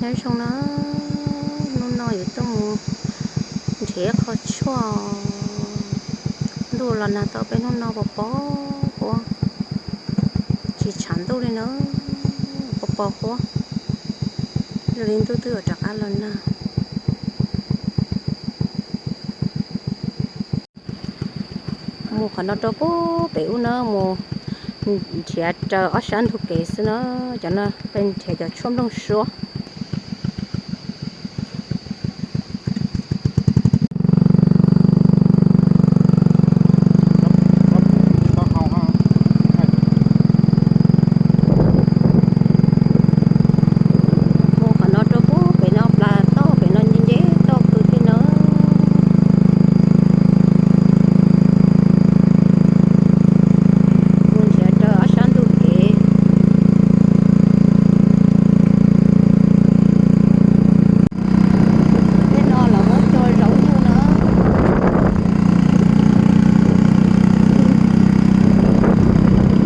Nyob zoo na, hnub no yuav tuaj mus nrhiav qho tshuaj. Ntuj los nag tau peb hnub no pos pos huab, tsis tshav ntuj li na, pos pos huab. Zoo li ntuj twb yuav rov qab los nag. Mus qhov no rau pem ub na, mus nrhiav raws ob sab ntug kev xwb na. Cov no peb nrhiav cov tshuaj nplooj suab. Mus qhov no rau pem no, plas toj pem no nce nce toj kawg thiab na. Mus nrhiav raws ob sab ntug kev. Tej no los muab cog zaub ntuj na.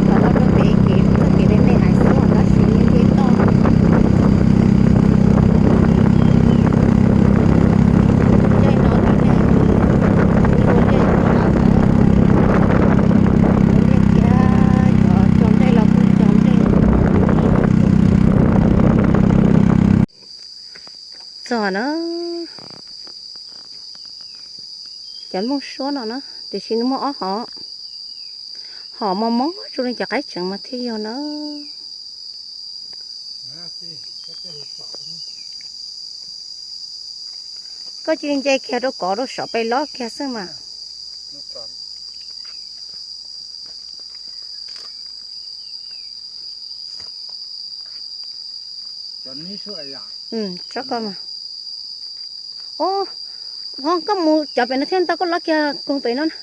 Los rau pem kev, txoj kev me me hais xwb tab sis nce toj. Caij no tau nej ua liaj ua teb, ua liaj thiab cov cog nplej los kuj cog nplej. Txog na, cov nplooj suab no na, tiam sis nws muaj ob hom, hom mos mos zoo li cov qaib tseem mas thiaj yog na. Koj cia li nce kiag rau kov rau saum pem los kiag xwb mas. Tsob ko mas. Os, ho koj mus cov pem no thiab ntau koj los kiag koog pem no na.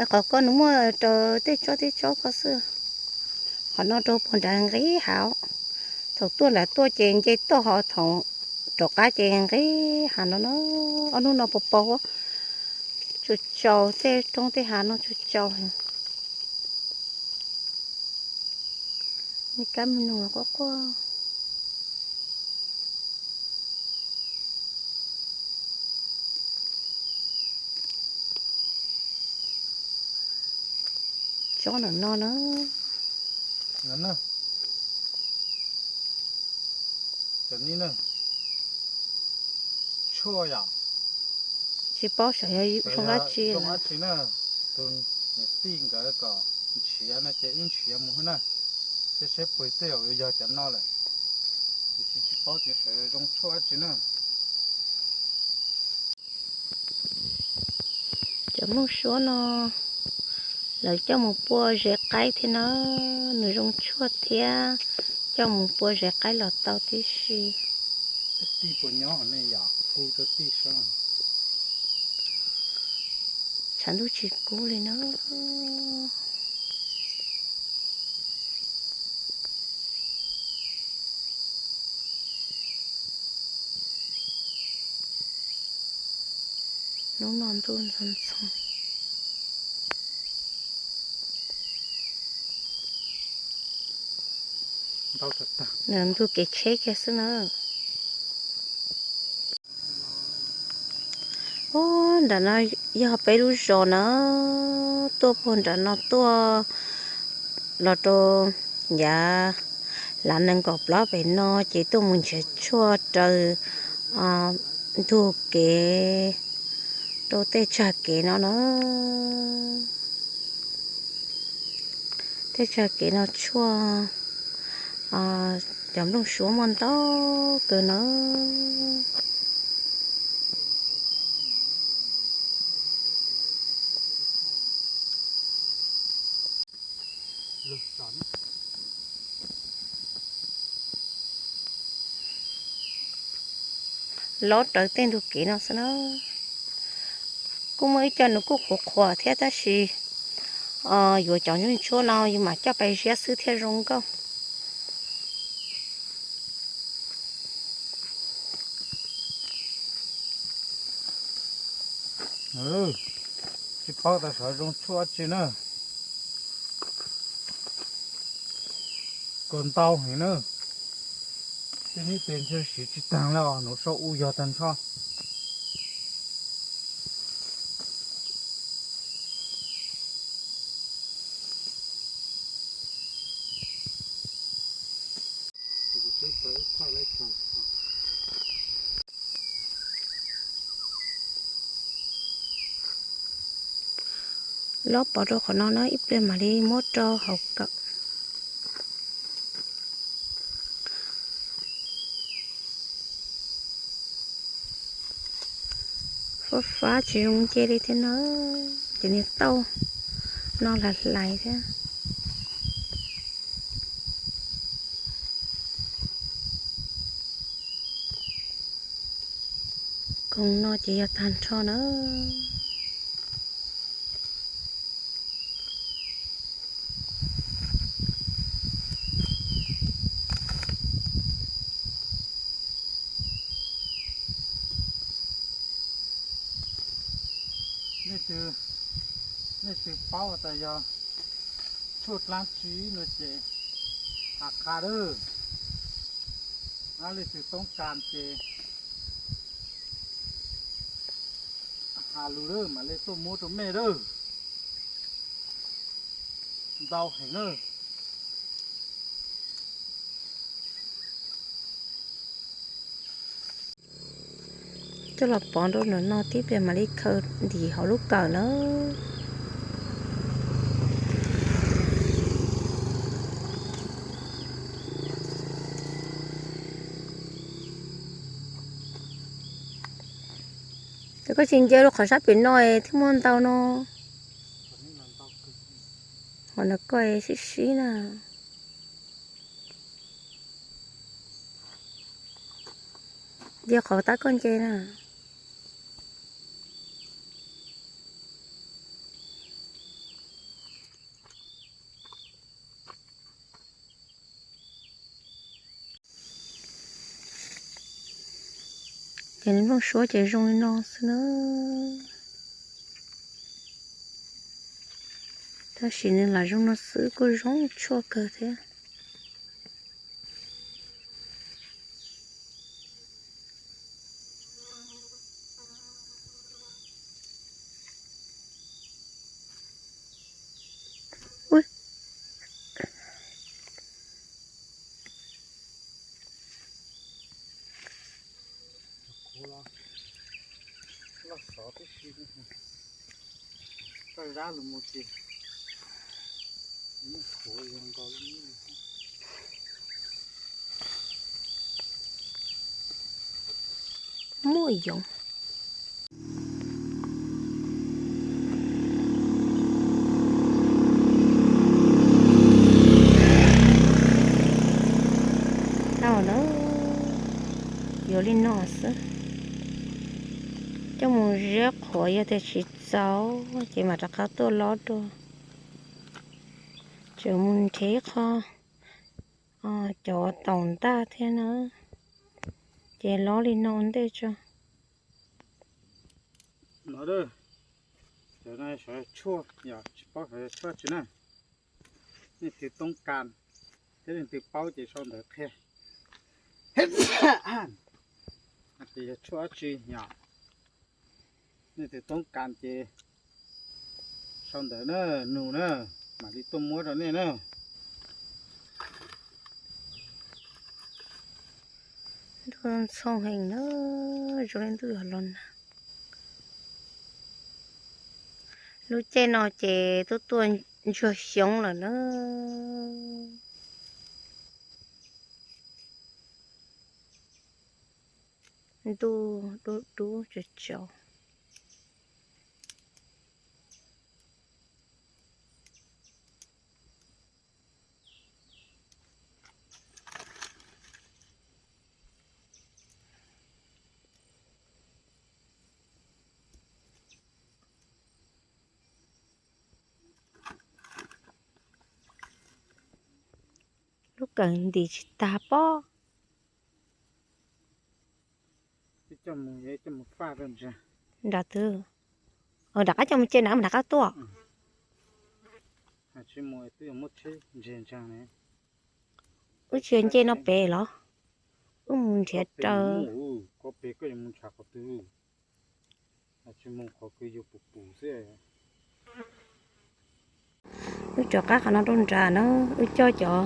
Qhov ko nws muaj rau tej tsob tej tsob ko xwb. Qhov no rau puag nrad nqis hav. Thaum tuaj nrad tuaj ces nce toj, ho thaum rov qab ces nqis hav no na. Ob hnub no pos pos huab, tsaus tsaus, tej roob tej hav no tsaus tsaus. Me kab me noog los quaj quaj. Tsob ntawm no na. Cov ni na, tshuaj yom. Tsis paub xyov yog zoo dab tsi na. Tus niam tij nkawd kom nrhiav no ces wb nrhiav mus xwb na, seb seb puas tej zaum yog cov no lawm. Tiam sis tsis paub tias xyov zoo tshuaj dab tsi na. Cov nplooj suab no lawv coj mus pua zes qaib thiab na, nws zoo tshuaj thiab, coj mus pua zes qaib los tau tib si. Tij puas nyob ne yom, hu rau tij saib. Tshav ntuj tsis kub li na. Hnub no ntuj ntxhov ntxhov. Nws ntug kev tsheb kiag xwb na. Ub, nram no yog peb lub zos na, tuaj puag nram no tuaj los rau yav lav nees nkaum plaub pem no ces tuaj mus nrhiav tshuaj raws ntug kev rau tej tsag kev no na. Tej tsag kev no tshuaj, cov nplooj suab muaj ntau kawg na. Lob rawv tej ntug kev no xwb na. Kuj muaj ib co nws kuj qhuav qhuav thiab tab sis yuav cov ntsuj tshuab no yus mam coj pais ziab xwb thiaj zoo nkauj. Tsis paub tas xyov zoo tshuaj dab tsi na. Kos ntau heev na. Tej neb tes ntshe siv tsis taag le os, nuav sau u yog tag nrho. Lob pov rau qhov no na, ib pliag mam li muab rau hauv kawm. Fab fab tsis zoo nce li thiab na, cov niag tauj no hlais hlais thiab. Koog no ces yog tag nrho na. Nej twg, nej twg paub tas yog tshuaj dlaab tsi no ces has qha lawm. Leej twg toob kas ces has lug lawm mam li tuaj muab rau mej lawm. Ntau heev na. Coj los pov rau ntawm no tib pliag mam li khaws ntim hauv lub kawm na. Ces koj tsis nce rau qhov sab pem no thiaj muaj ntau no. Qhov no koj sib sib na. Nce qhov tab koj nce na. Ces nplooj suab ces zoo li no xwb na. Tab sis nws lam zoo no xwb kuj zoo tshuaj kawg thiab. Muaj yoov. Tau na, yuav li no xwb. Coj mus ziab qhuav, yog tias tsis txaus ces mam rov qab tuaj lob dua. Tseem mus nrhiav qho cov taum ntaj thiab na, ces lob li no ua ntej tso. No, cov no tshuaj, yog tsis paub xyov yog tshuaj tsi na. Leej twg toob kas thiab leej twg paub ces sau ntawv qhia tias yog tshuaj dab tsi yom. Leej twg toob kas ces sau ntawv na, nug na, mam li tuaj muab rau nej na. Ntuj ntxhoo heev na, zoo li ntuj yuav los nag. Lub caij no ces tuaj tuaj ntsuag xyoob lawm na. Ntuj dub dub tsaus tsaus. Lub kawm ntim tsis tag pob. Nram twg? Nram qab coj mus ce na, mus nram qab tuaj. Wb tsis nce no pem los? Wb mus nrhiav raws. Wb rov qab qhov no rau nrad na, wb coj cov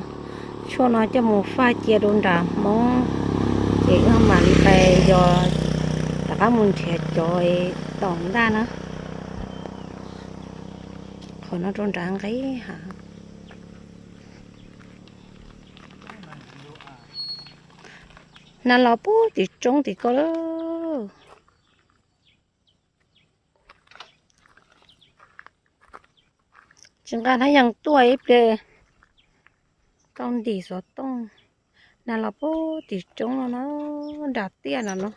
tshuaj no coj mus faj cia rau nram Hmoob, ces wb mam li pais yos rov qab mus nrhiav cov tom ntaj na. Qhov no rau nrad nqis heev. Nas los puag tim roob tim ko lawm. Tsis nqa hnab yees tuaj ib pliag tau ntim xov tooj. Nas los puag tim roob no na, nram tiaj no no.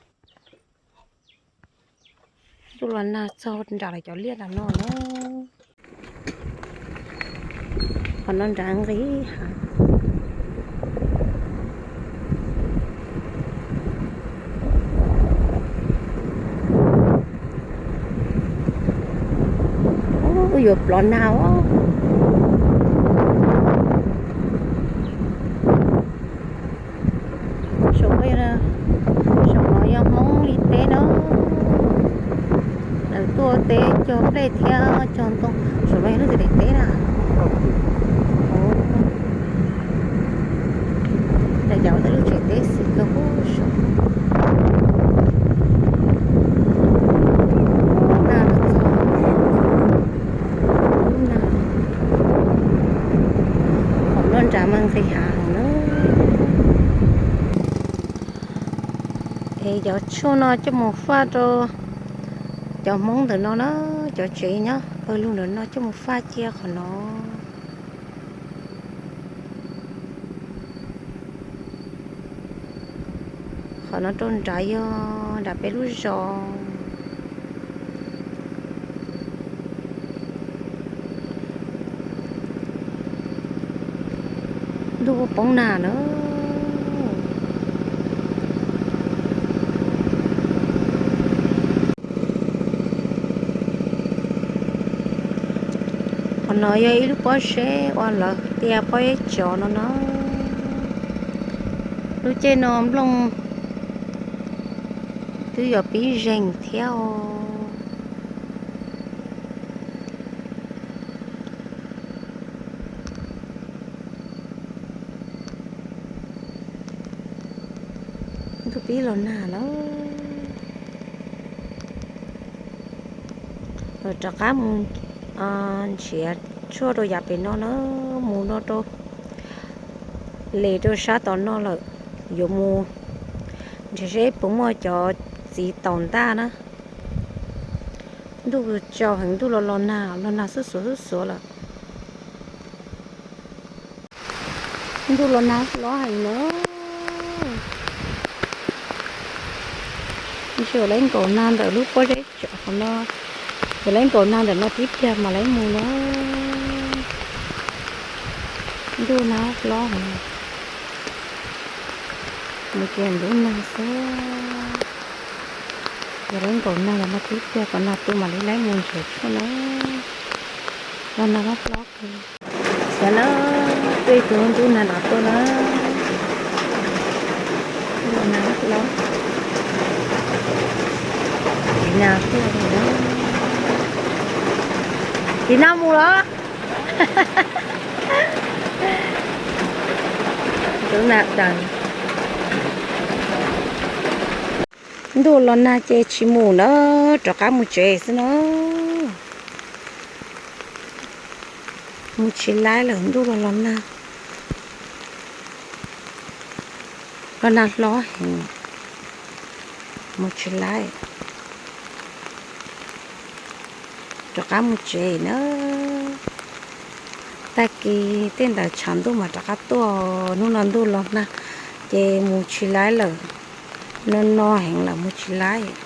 Ntuj los nag txog nram lawv cov liaj nram no na. Qhov no nrad nqis heev. Wb yuav plov nag os. Saum no, saum no yog Hmoob li teb na. Lawv tuaj teb cog nplej thiab cog ntoo. Saum no yog lub tsev teb na. Lawv cov ua tej lub tsev teb xwb kawg huv saum. Nag los txog. Qhov no nrad mas nqis heev na. Es cov tshuaj no coj mus faj rau cov Hmoob ntawm no na, cov tsev nyob pawg lug ntawm no coj mus faj cia qhov no. Qhov no rau nrad yog nram peb lub zos. Ntuj poob nag na. Qhov no yog ib lub pob zeb uas lawv tias pob zeb tsov no no. Lub caij no nplooj twb yuav pib zeeg thiab os. Ntuj pib los nag lawm. Rov qab mus nrhiav tshuaj rau yav pem no na, mus no rau, les rau sab tom no lawm, yuav mus nrhiav seb puas muaj cov txiv taum ntaj na. Ntuj tsaus heev, ntuj los los nag, los nag xub xuav xub xuav lawm. Ntuj los nag hlob heev na. Ntshai yuav laib nkaum nag ntawm lub pob zeb tsov no, yuav laib nkaum nag ntawm no tib pliag mam laib mus na. Ntuj nag hlob heev, mus ces ntub nag xwb. Yuav laib nkaum nag ntawm no tib pliag kom nag tu mam li laib mus nrhiav tshuaj na. Los nag hlob hlob kawg. Xyov na, tuaj ib tug ntub nag nrad tuaj na. Ntuj nag hlob, tiv nag tuaj na. Tiv nag mus los. Ntub nag daws. Ntuj los nag ces tsis mus na, rov qab mus tsev xwb na. Mus tsis laib lawm, ntuj los los nag, los nag hlob heev, mus tsis laib. Rov qab mus tsev na. Tag kis tej ntawd tshav ntuj mas rov qab tuaj, hnub no ntuj los nag ces mus tsis laib lawm. No no heev lawm mus tsis laib.